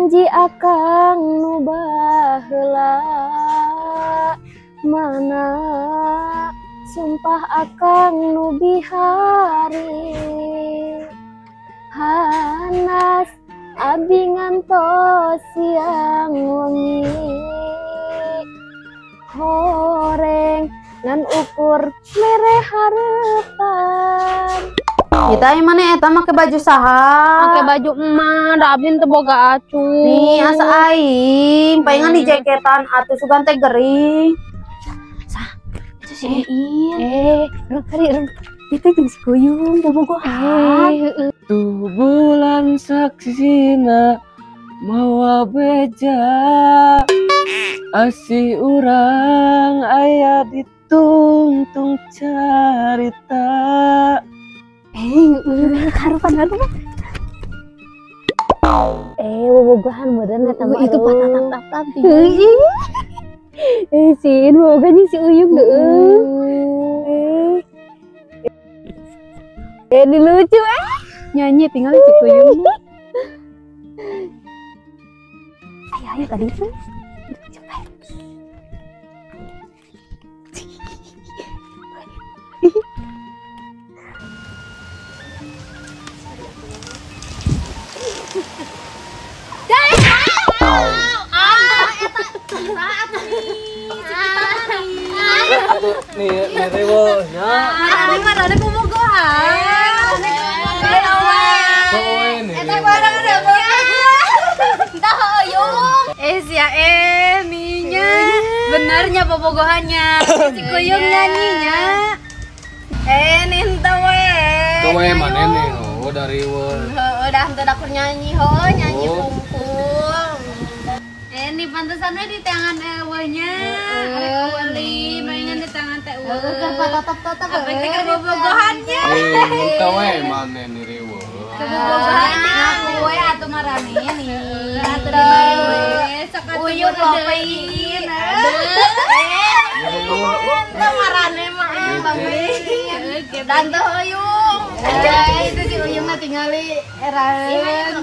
Janji akang nu baheula mana sumpah akang nu bihari hanas abi ngantos siang wengi horeng ngan ukur mere harepan. Kita mana eta make baju saha? Make baju emak, da abdi teu boga acu. Nih asa aing, palingan di jaketan atuh sugan teh gering. Sah, itu si Iin. Reng reng. Itu jeung si Guyung bobogohan. Tuh bulan saksina mawa beja asih urang aya ditungtung carita. Karupan aduh. Bobogohan meureun eta mah itu patatap-tatap. Si Iin bobogohan jeung si Uyung deuh. Ini lucu nyanyi tinggal si Kuyung. Ayo ayo tadi itu. Coba. Nih, nih rewelnya. Ada bobogohan. Eta barang udah tahoyong. Sia ninya. Benernya bobogohannya. Si Kuyung nyanyinya. Ninta we. Tuh we mana nih? Oh, dari we. Heeh, dah henteu dakur nyanyi ho, nyanyi kumpul. Ini pantesan we di tangan eueuhnya. Arek meuli, mainan di tangan teh eueuh. Heeh, patatap-tatap. Apa teh keur bobogohannya? Ninta we mana nih riweuh. Kebobogohannya we atuh marane nih. Atuh di bae we. Sok atuh Uyung lopein. Atuh marane mah Dan teh Uyung. Itu si Uyung mah tingali eraeun.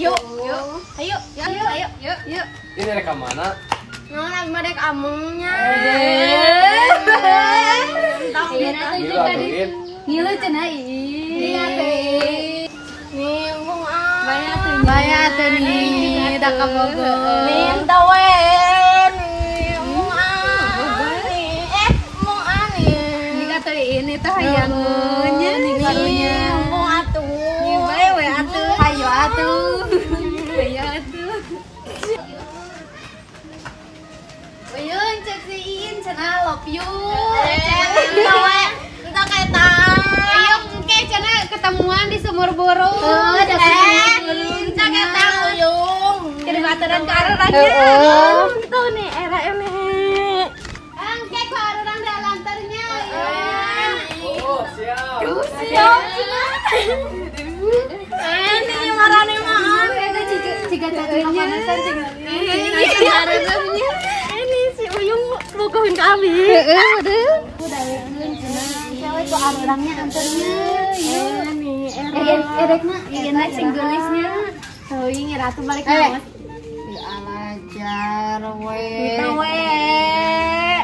Yuk, yuk. Ayo, yuk, ayo, yuk, yuk. Ini rek ka mana? Naon abi mah rek amungnya. Ngilu atuh Iin. Ngilu cenah Iin. Nih, embung ah. Baya atuh nih, da ka Bogor. Minta we nih, embung ah. Nih, embung ah nih. Nih atuh ini teh hayangeunnya nih karunya. Embung atuh. Nih bae we atuh. Hayo atuh. Hayo atuh. Uyung cek si Iin cenah love you. Entah we, entah eta. Uyung engke cenah ketemuan di sumur burung. Entah eta Uyung. Keur baturan ka arurangnya. Tuh nih era ini. Engke ku arurang da lantarnya. Oh, siap. Siap. Ini marane mah. Eta ciga cacing panasan tinggal. Ini si Uyung bogohin ka abi. Heeh, betul. Udah cenah. Cewek ku arurangnya antarnya. Nih, Erekna ieu sing geulisnya. Teuing ratu balik naos. Di alajar we. Kita we.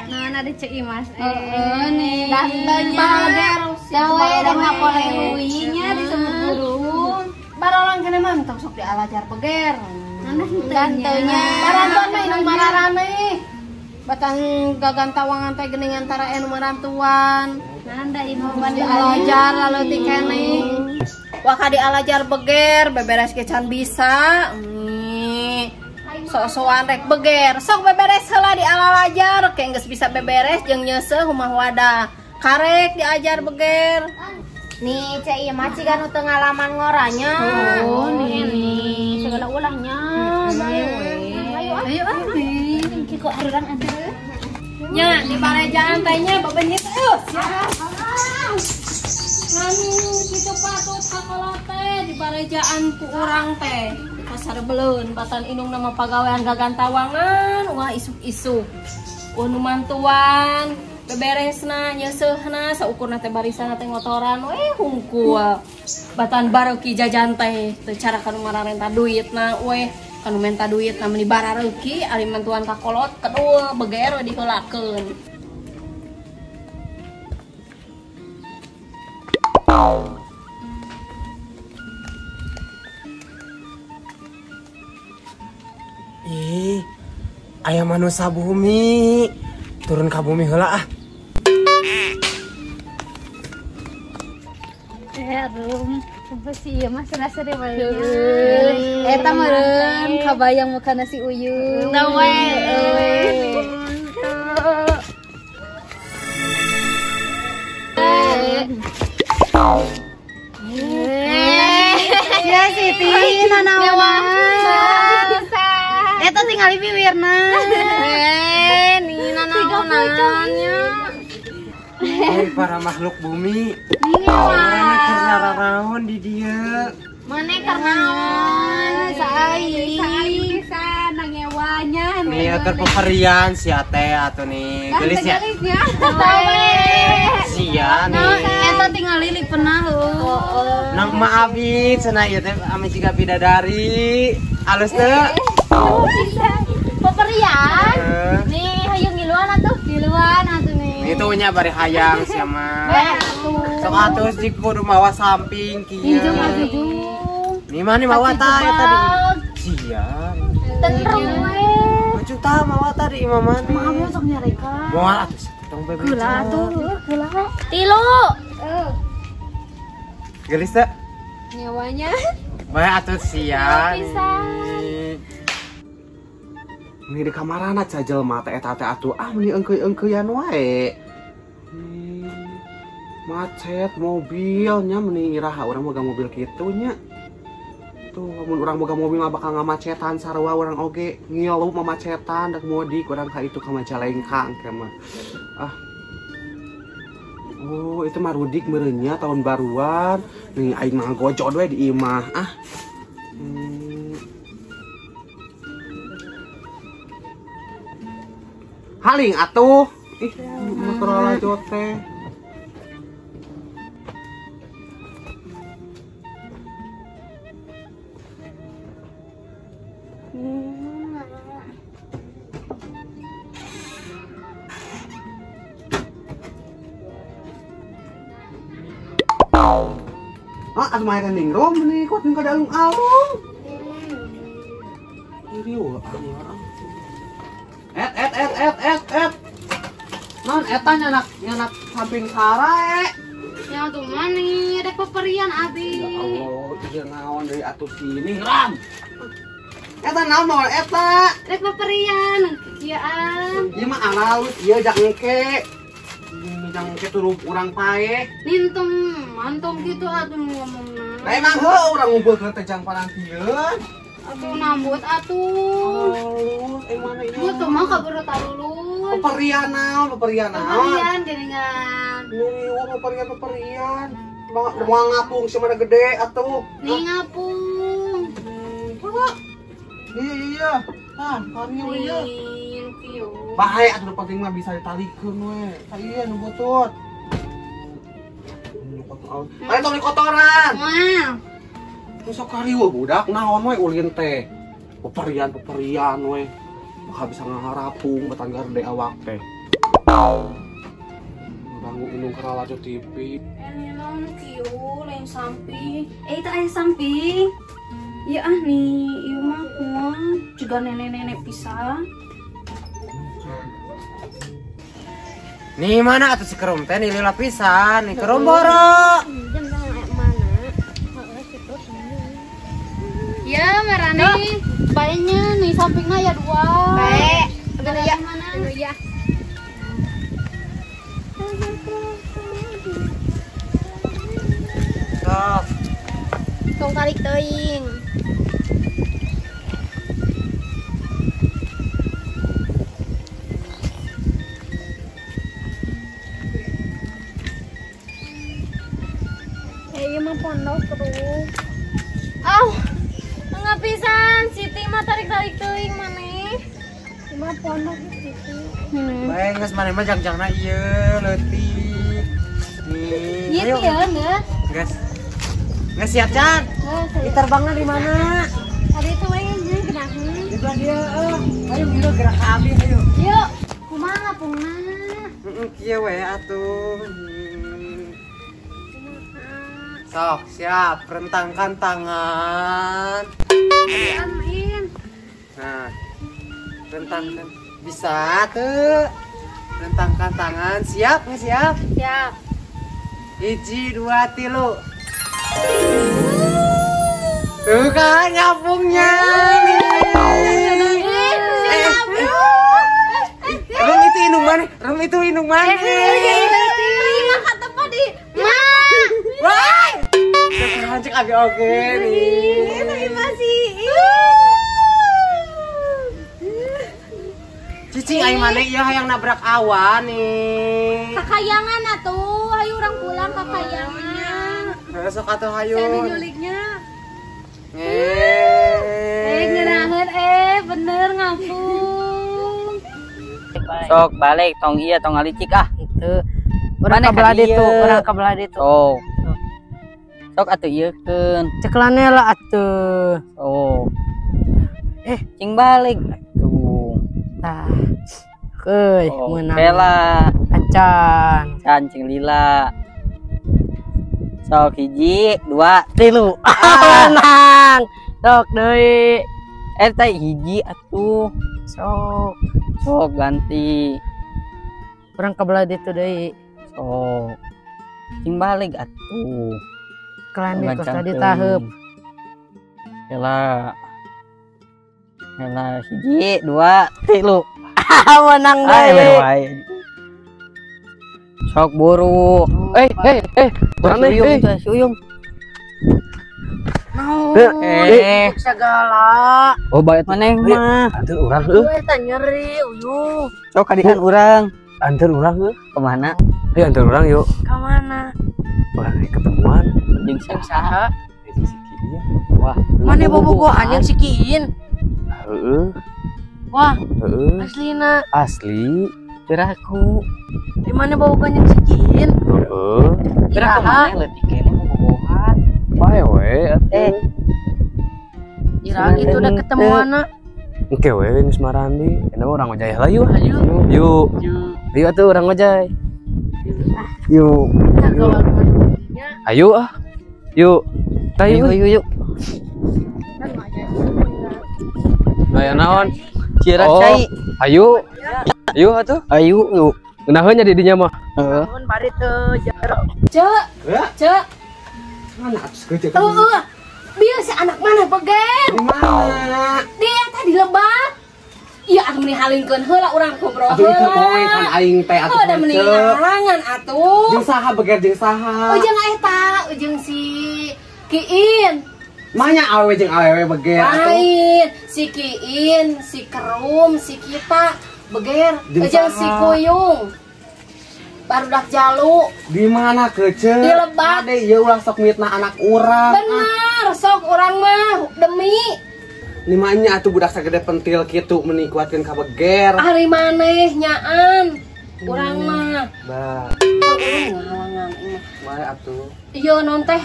Nah, ada Cek Imas. Heeh nih. Dantanya. Dawe da ngapolehuinya di sumur burung. Barolong kene mah entong sok di alajar beger. Dantanya. Barantuan mah inung mararane. Batang gagantawangan teh geuning antara anu marantuan. Nanda inu di alajar laleutik keneh. Wah ka di alajar beger beberes ge can bisa. Nih. Sok-sokan rek beger. Sok beberes heula di alalajar ke geus bisa beberes jeung nyeuseuh rumah wadah. Karek diajar beger. Nih Cek Imas ciga nu teu ngalaman ngoranya. Oh nih. Segala ulahnya bae we. Ayo ayo ah. Engke kok arurang atuh. Nya di parejaan teh nya babenyit eueuh. Siap. Anu kitu patut sakola teh di parejaan ku urang teh. Di pasar beleun batan indung nama pagawean gagantawangan wah isuk-isuk. Nu mantuan beberesna nyeuseuhna saukurna teh barisanna teh ngotoran we hungkul. Batan baroki jajan teh teu cara ka nu mararenta duitna we. Kanu menta duit na meuni barareuki ari mantuan ka kolot kedul beger we diheulakeun. Ih, aya manusia bumi. Turun ka bumi heula ah. Rum, sih ieu mah cenah-cenah bae. Eta meureun kabayang mukana si Uyung. Teu we. Ya Siti, nanaon? Eta tingali bibirna. Nih nanaonannya. Hei para makhluk bumi. Mana keur naraon di dieu? Mana keur naon? Saai. Saai pisan nangewanya. Nih keur peperian sia teh atuh nih. Geulis ya. Sia nih. Eta tingali lipeuna heuh. Nang ma abi cenah ieu teh ame jiga bidadari. Alus teu? Peperian. Nih hayang ngiluan atuh. Ngiluan atuh nih. Itu nya bari hayang sia mah. Sok atuh jik kudu mawa samping kieu. Jung atuh jung. Nih mah nih mawa ta eta di. Sia. Tentrem we. Lucu ta mawa ta di imah mana. Maaf sok nyareka. Moal atuh tong bebe. Heula atuh, heula we. Tilu. Geulis teu? Nyawanya. Bae atuh sia. Nih di kamarana cajelma teh eta teh atuh ah meuni eungkeuy-eungkeuyan wae. Macet mobilnya meni iraha urang boga mobil kitu nya. Tuh mun urang boga mobil mah bakal ngamacetan sarua urang oge ngilu mamacetan dak mudik urang ka itu ka Majalengka engke mah. Ah. Oh, itu mah rudik meureunnya tahun baruan. Nih aing mah gojod we di imah ah. Haling atuh. Ih, motor lajot teh. Ah, atuh mah ning rom nih, kuat ning kada alung-alung. Irieu ah. Et et et et et et. Non eta nyanak samping sarae. Nya tuh mani rek peperian abi. Ya Allah, ieu naon deui atuh sini ram. Eta naon mawa eta? Rek peperian kikieuan. Ieu mah alus, ieu jak engke. Jang engke turu urang paeh. Nintong, mantong kitu atuh ngomongna. Lah emang heuh urang ngumpulkeun teh jang parangtieun. Atuh nambut atuh. Alus, mana ieu? Butuh mah kaburu talulun. Peperian naon, peperian naon? Peperian geuningan. Nih, peperian peperian. Moal ngapung si mana gede atuh. Nih ngapung. Iya iya. Tah, karieu ieu. Bae atuh penting mah bisa ditalikeun we. Tah ieu nu butut. Mari tong dikotoran. Moal. Sok karieu budak naon we ulin teh. Peperian-peperian we. Bakal bisa ngaharapung batan garde awak teh. Ganggu indung karalajo TV. Ini naon kieu lain samping. Itu aya samping. Iya ah nih, ieu mah kumaha juga nenek-nenek pisan. Nih mana atuh si kerum teh nih lila pisan, nih kerum boro. Ya marane, baenya nih sampingna ya dua. Bae, ya mana? Ya. Sok. Tong tarik teuing. Ieu mah pondok terus. Aw. Enggak pisan, Siti mah tarik-tarik teuing maneh. Mah pondok Siti. Bae geus maneh mah jangjangna ieu leutik. Nih, ayo. Ieu geus. Geus. Geus siap, Chan. Diterbangna di mana? Tadi itu we jeung kenapa? Di belah dia. Ayo ngilu gerak ka abi ayo. Yuk, kumaha ngapungna? Heeh, kieu we atuh. Sok, siap, rentangkan tangan. Amin. Nah, rentangkan. Bisa tuh. Rentangkan tangan. Siap nggak siap? Siap. 1, 2, 3. Tuh kan ngapungnya. Rem itu inung mana? Rem itu inung mana? Wah, cek abi oge nih. Tapi masih. Cicing aing maneh ieu hayang nabrak awan nih. Kakayangan atuh, hayu urang pulang kakayangan. Besok atuh hayu. Saya nyuliknya. Ngeunaheun bener ngapung. Sok balik tong ieu tong ngalicik ah. Henteu. Urang ka belah ditu, urang ka belah ditu. Sok. Sok atuh ieukeun. Ceklane lah atuh. Sok. Cing balik atuh. Tah. Keuy, meunang. Bela. Acan. Can cing lila. Sok 1, 2, 3. Menang. Sok deui. Teh 1 atuh. Sok. Sok ganti. Urang ka belah ditu deui. Sok. Cing balik atuh. Kelani kos tadi taheup. Bela. Bela 1, 2, 3. Menang deui. Sok buru. Mana si Uyung? Segala. Oh, bae maneh mah. Anteur urang heuh. Eta nyeri Uyung. Sok kadikan urang. Anteur urang heuh. Kemana? Ayo anteur urang yuk. Ka mana? Urang ketemuan jeung saha? Jeung si Kiin. Wah, maneh bobogohan jeung si Kiin? Heeh. Wah, heeh. Aslina. Asli. Piraku. Di mana bobogohan jeung si Kiin? Heeh. Piraku maneh leutik keneh bobogohan. Bae we atuh. Ira itu udah ketemuan. Oke we geus marandi. Enak urang ngojay heula yuk. Yuk. Yuk atuh urang ngojay. Yuk. Ayo ah. Yuk. Tayo yuk yuk. Aya naon? Cira cai. Ayo. Ayo atuh. Ayo yuk. Ngeunaheun nya di dinya mah. Heeh. Nuhun bari teu jero. Cek. Cek. Mana atuh keuceuk. Heeh. Biasa anak mana beger? Di mana? Dia tadi lebat. Iya atuh meni halingkeun heula urang ngobrol Atuh heula. itu poe kan aing teh atuh. Heuh da meni halangan atuh. Jeung saha beger jeung saha? Ujang eta, ujang si Kiin. Manya awewe jeung awewe beger atuh. Lain, si Kiin, si Kerum, si Kita beger, ujang si Kuyung. Barudak Jalu. Di mana kece? Di lebak. Ade ieu ulah sok mitnah anak urang. Bener, sok urang mah demi. Nimanya atuh budak sagede pentil kitu meni kuatkeun ka beger. Ari maneh nyaan urang mah. Bah. Ngahalangan imah. Bae atuh. Ieu non teh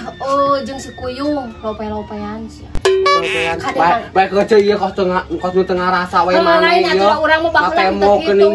jeung si Kuyung lope-lopean sia. Lopean. Bae kece ieu kos teu kos nu teu ngarasa we maneh ieu. Lain atuh urang mah baheula teu kitu.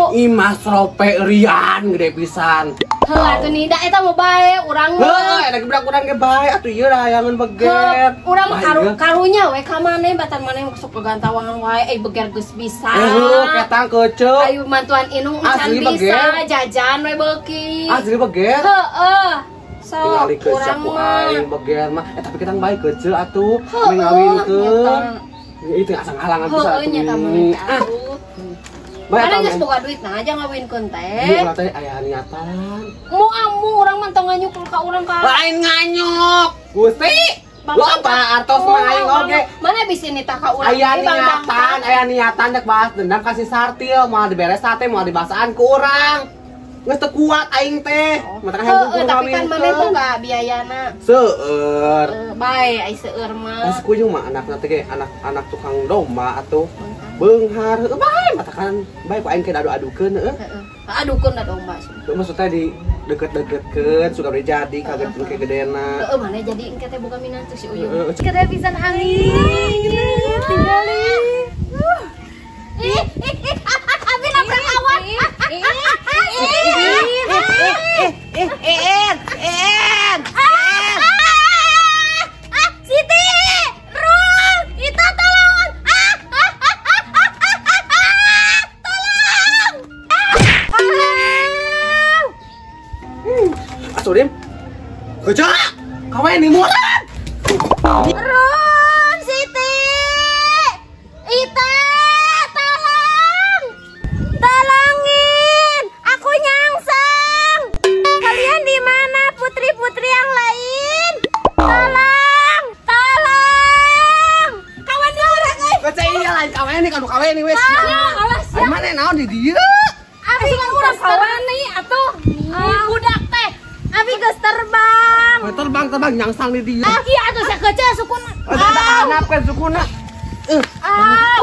Imah rope rian gede pisan. Heuh atuh ni da eta mah bae urang mah. Heuh eta budak urang ge bae atuh ieu hayangan beger. Urang mah karunya we ka maneh batan maneh sok gagantawangan wae beger geus bisa. Heuh ketang kece. Ayo mantuan inung can bisa jajan we beuki. Asli beger. Heeh. Sok urang mah aing beger mah tapi ketang bae kece atuh ngawinkeun. Itu asa ngahalangan bisa atuh. Heuh nya atuh. Mana geus boga duit nah aja ngawinkeun teh. Mun teh aya niatan. Mu amu urang mah tong nganyuk ka urang ka. Lain nganyuk. Gusti. Loba artos mah aing oge. Mana bisa nitah ka urang. Aya niatan dek balas dendam ka si Sartil, moal diberes sate, moal dibasaan ku urang. Geus teu kuat aing teh. Matakan hayang tapi kan maneh boga biayana. Seueur. Bae ai seueur mah. Geus kuyung mah anakna teh ge anak tukang domba atuh. Beunghar heuh bae matakan bae ku aing ke adu-adukeun heuh. Heeh. Adukeun da domba sih. Maksudnya di Deket-deketkeun suka jadi kaget nu gedena. Heeh, mana jadi engke teh boga minantu si Uyung. Gede pisan angin. Tinggali. Ih, ih, abi nabrak awan. Siti, Rul, itu tolong. Tolong. Atuh Dim. Keca. Kawan ini muatan. Rul, Siti. Ita, tolong. Tolongin, aku nyangsang. Kalian di mana putri-putri yang lain? Tolong, tolong. Kawan orang euy. Keca iya lain kawan ini kanu kawan ini wes. Alah sia. Mana naon di dieu? Abi urang kawan nih atuh. Budak teh. Abi geus terbang. Terbang nyangsang di dieu. Iya atuh sakeca sukuna. Ada anak kan sukuna.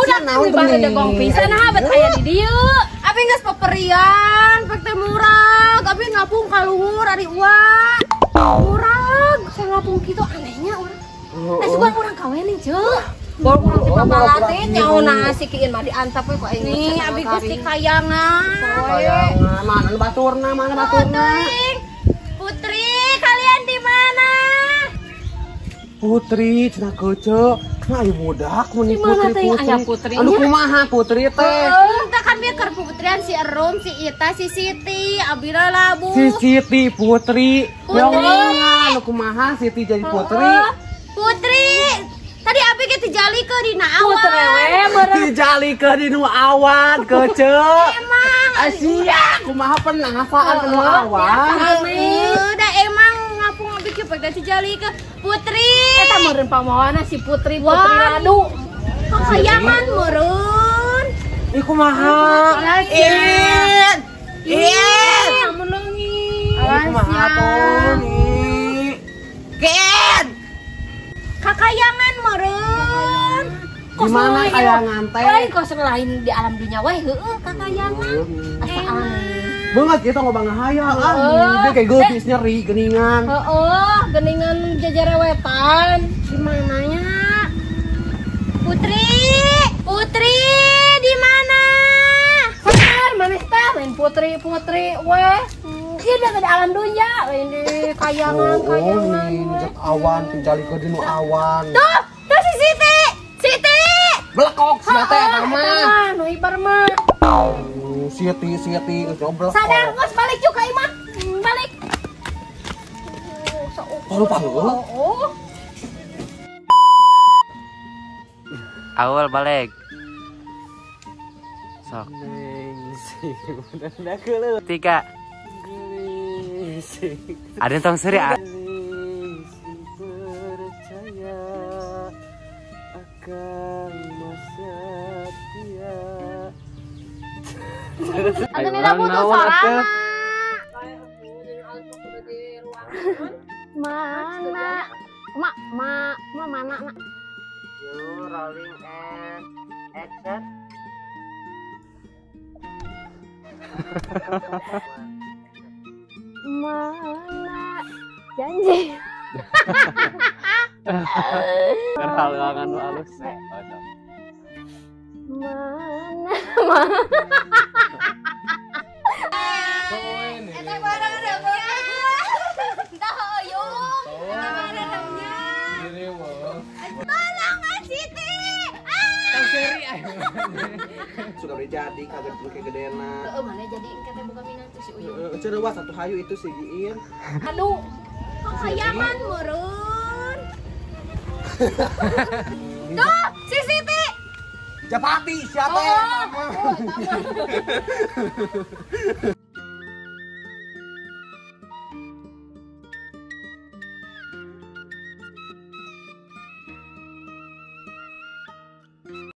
Udah naon teh degong pisan ha bet aya di dieu. Abi geus peperian, pek teh murag, abi ngapung ka luhur ari uang. Murag, saya ngapung kitu anehnya urang. Teh sugan urang kawening ceuk. Bol urang ti pabalatin nyaona si kiin mah diantap we ku aing. Nih abi geus ti kayangan. Kayangan, mana baturna, mana baturna? Putri, kalian di mana? Putri, cenah keuceuk. Nah, ayo budak mun putri-putri. Anu kumaha putri teh? Tah kan bieu keur putrian si Erum, si Ita, si Siti, abi labu. Si Siti putri. Ya Allah, anu kumaha Siti jadi putri? Putri. Tadi abi ge tijalikeun dina awan. Putri we meureun. Tijalikeun dina awan keuceuk. Emang. Asia, kumaha penahasaan anu awan. Da emang ngapung abi ge pek tijalikeun. Putri. Eta meureun pamawana si Putri Putri Radu. Kakayangan meureun. Ih kumaha? In. In. Amun leungit. Kumaha tuh nih? Ken. Kakayangan meureun. Di mana kayangan teh? Lain kos lain di alam dunia wae heueuh kakayangan. Asa aneh. Banget gitu ngobang ngahayal ah. Dia kayak geus nyeri geningan. Heeh, geningan jajarewetan. Di mananya? Putri, Putri di mana? Bener, maneh teh lain putri putri weh. Ieu da di alam dunia, lain di kayangan kayangan we. Awan tinjalikeun dinu awan. Tuh, tuh si Siti. Siti. Belekok sia teh eta mah. Nu ibar mah. Siti, Siti, geus ngobrol. Sadar geus balik yuk ka imah. Balik. Lupa lu. Awal balik. Sok. 3. Ada yang tong seri. Atuh nida butuh sorana. Mana? Ma, mana, nak? You rolling and action. Mana janji? Terhalangan halus. Mana? Mana? Eta barang remnya. Entah hoyong. Eta barang remnya. Tolong Siti. Sudah jadi kaget kayak gedena. Heeh, mana jadi engke teh boga minantu si Uyung. Cerewas satu hayu itu si Giin. Aduh, kakayangan meureun. Tuh, si Siti. Japati sia teh. Oh,